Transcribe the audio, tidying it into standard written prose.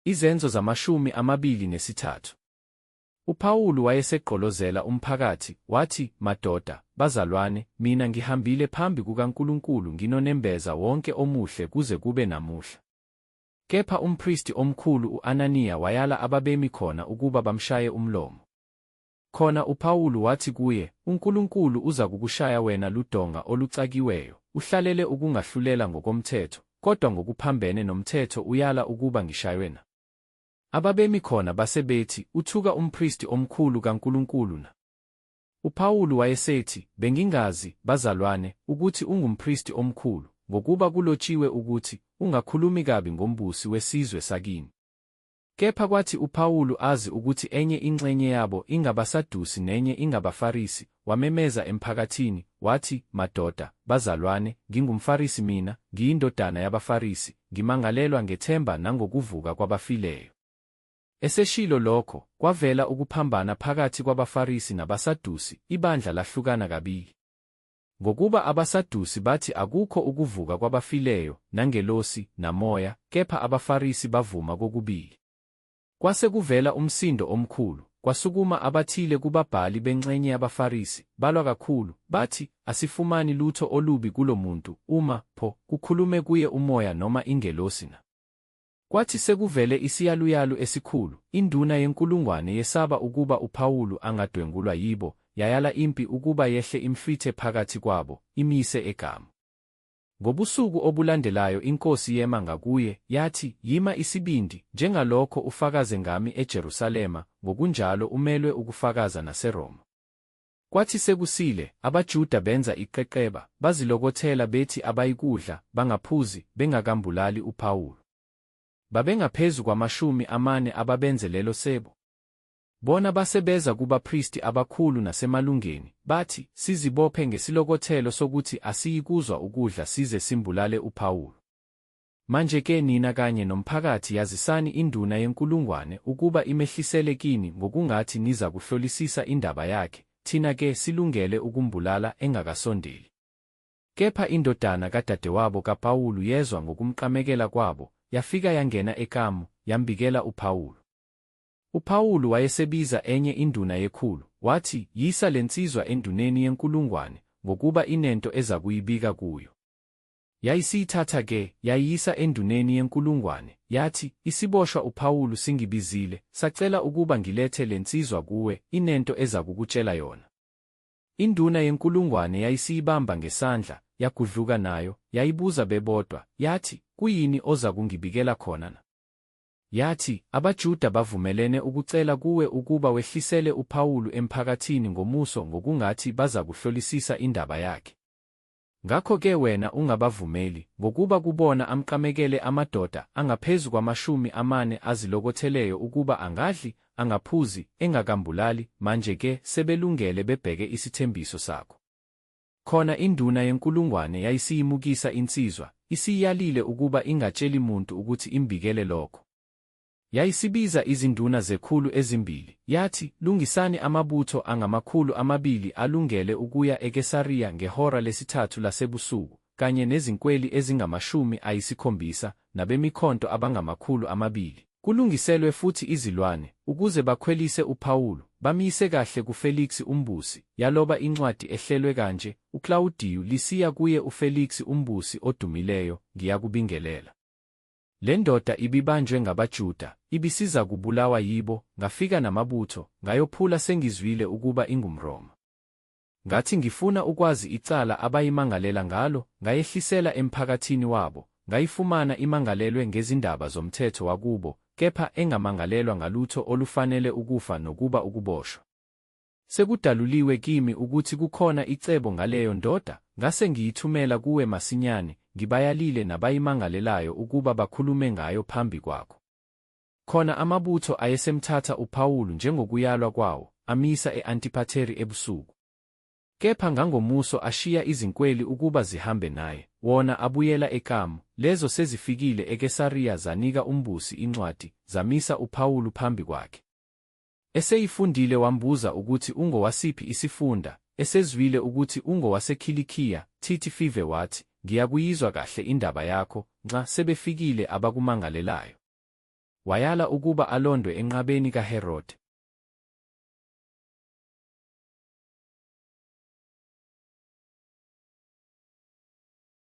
Izenzo zamashumi 23. UPawulu wayesegqolozela umphakathi, wathi, Madoda, bazalwane, mina ngihambile phambi kukaNkulunkulu nginonembeza wonke omuhle kuze kube namuhla. Kepha umpristi omkhulu u-Ananiya wayala ababemi khona ukuba bamshaye umlomo. Khona uPawulu wathi kuye, UNkulunkulu uzakukushaya wena ludonga olucakiweyo, uhlalele ukungahlulela ngokomthetho, kodwa ngokuphambene nomthetho uyala ukuba ngishaywe na? Ababemi khona base bethi, Uthuka umpristi omkhulu kaNkulunkulu na? UPawulu wayesethi, Bengingazi, bazalwane, ukuthi ungumpristi omkhulu, ngokuba kulotshiwe ukuthi, Ungakhulumi kabi ngombusi wesizwe sakini. Kepha kwathi uPawulu azi ukuthi enye inxenye yabo ingabaSadusi nenye ingabaFarisi, wamemeza emphakathini, wathi, Madoda, bazalwane, ngingumFarisi mina, ngiyindodana yabaFarisi, ngimangalelwa ngethemba nangokuvuka kwabafileyo. Eseshilo lokho, kwavela ukuphambana phakathi kwabaFarisi nabaSadusi, ibandla lahlukana kabili. Ngokuba abaSadusi bathi akukho ukuvuka kwabafileyo, nangelosi, namoya, kepha abaFarisi bavuma kokubili. Kwase kuvela umsindo omkhulu, kwasukuma abathile kubabhali benxenye yabaFarisi, balwa kakhulu, bathi, Asifumani lutho olubi kulo muntu, uma, pho, kukhulume kuye umoya noma ingelosi na? Kwathi sekuvele isiyaluyalu esikhulu, induna yenkulungwane yesaba ukuba uPawulu angadwengulwa yibo, yayala impi ukuba yehle imhlwithe phakathi kwabo, imyise ekamu. Ngobusuku obulandelayo iNkosi yema ngakuye, yathi, Yima isibindi, njengalokho ufakaze ngami eJerusalema, ngokunjalo umelwe ukufakaza naseRoma. Kwathi sekusile, abaJuda benza iqeqeba, bazilokothela bethi abayikudla, bangaphuzi, bengakambulali uPawulu. Babengaphezu kwamashumi amane ababenze lelo cebo. Bona base beza kubapristi abakhulu nasemalungeni, bathi, Sizibophe ngesilokothelo sokuthi asiyikuzwa ukudla size simbulale uPawulu. Manje-ke nina kanye nomphakathi yazisani induna yenkulungwane ukuba imehlisele kini ngokungathi nizakuhlolisisa indaba yakhe, thina-ke silungele ukumbulala engakasondeli. Kepha indodana kadadewabo kaPawulu yezwa ngokumqamekela kwabo, yafika yangena ekamu, yambikela uPawulu. UPawulu wayesebiza enye induna yekhulu, wathi, Yisa le nsizwa enduneni yenkulungwane, ngokuba inento ezakuyibika kuyo. Yayisiyithatha-ke, yayiyisa enduneni yenkulungwane, yathi, Isiboshwa uPawulu singibizile, sacela ukuba ngilethe le nsizwa kuwe, inento ezakukutshela yona. Induna yenkulungwane yayisiyibamba ngesandla, yagudluka nayo, yayibuza bebodwa, yathi, Kuyini ozakungibikela khona na? Yathi, AbaJuda bavumelene ukucela kuwe ukuba wehlisele uPawulu emphakathini ngomuso ngokungathi bazakuhlolisisa indaba yakhe. Ngakho-ke wena ungabavumeli, ngokuba kubona amqamekele amadoda angaphezu kwamashumi amane azilokotheleyo ukuba angadli, angaphuzi, engakambulali, manje-ke sebelungele bebheke isithembiso sakho. Khona induna yenkulungwane yayisiyimukisa insizwa, isiyiyalile ukuba ingatsheli muntu ukuthi imbikele lokho. Yayisibiza izinduna zekhulu ezimbili, yathi, Lungisani amabutho angamakhulu amabili alungele ukuya eKesariya ngehora lesithathu lasebusuku, kanye nezinkweli ezingamashumi ayisikhombisa, nabemikhonto abangamakhulu amabili. Kulungiselwe futhi izilwane, ukuze bakhwelise uPawulu, bamyise kahle kuFeliksi umbusi. Yaloba incwadi ehlelwe kanje, UKlawudiyu Lisiya kuye uFeliksi umbusi odumileyo, ngiyakubingelela. Le ndoda ibibanjwe ngabaJuda, ibisizakubulawa yibo, ngafika namabutho, ngayophula sengizwile ukuba ingumRoma. Ngathi ngifuna ukwazi icala abayimangalela ngalo, ngayehlisela emphakathini wabo, ngayifumana imangalelwe ngezindaba zomthetho wakubo, kepha engamangalelwa ngalutho olufanele ukufa nokuba ukuboshwa. Sekudaluliwe kimi ukuthi kukhona icebo ngaleyo ndoda, ngase ngiyithumela kuwe masinyane, ngibayalile nabayimangalelayo ukuba bakhulume ngayo phambi kwakho. Khona amabutho ayesemthatha uPawulu njengokuyalwa kwawo, amyisa e-Antipatheri ebusuku. Kepha ngangomuso ashiya izinkweli ukuba zihambe naye, wona abuyela ekamu, lezo sezifikile eKesariya zanika umbusi incwadi, zamisa uPawulu phambi kwakhe. Eseyifundile wambuza ukuthi ungowasiphi isifunda, esezwile ukuthi ungowaseKhilikhiya, 35 wathi, Ngiyakuyizwa kahle indaba yakho, nxa sebefikile abakumangalelayo. Wayala ukuba alondwe enqabeni kaHerode.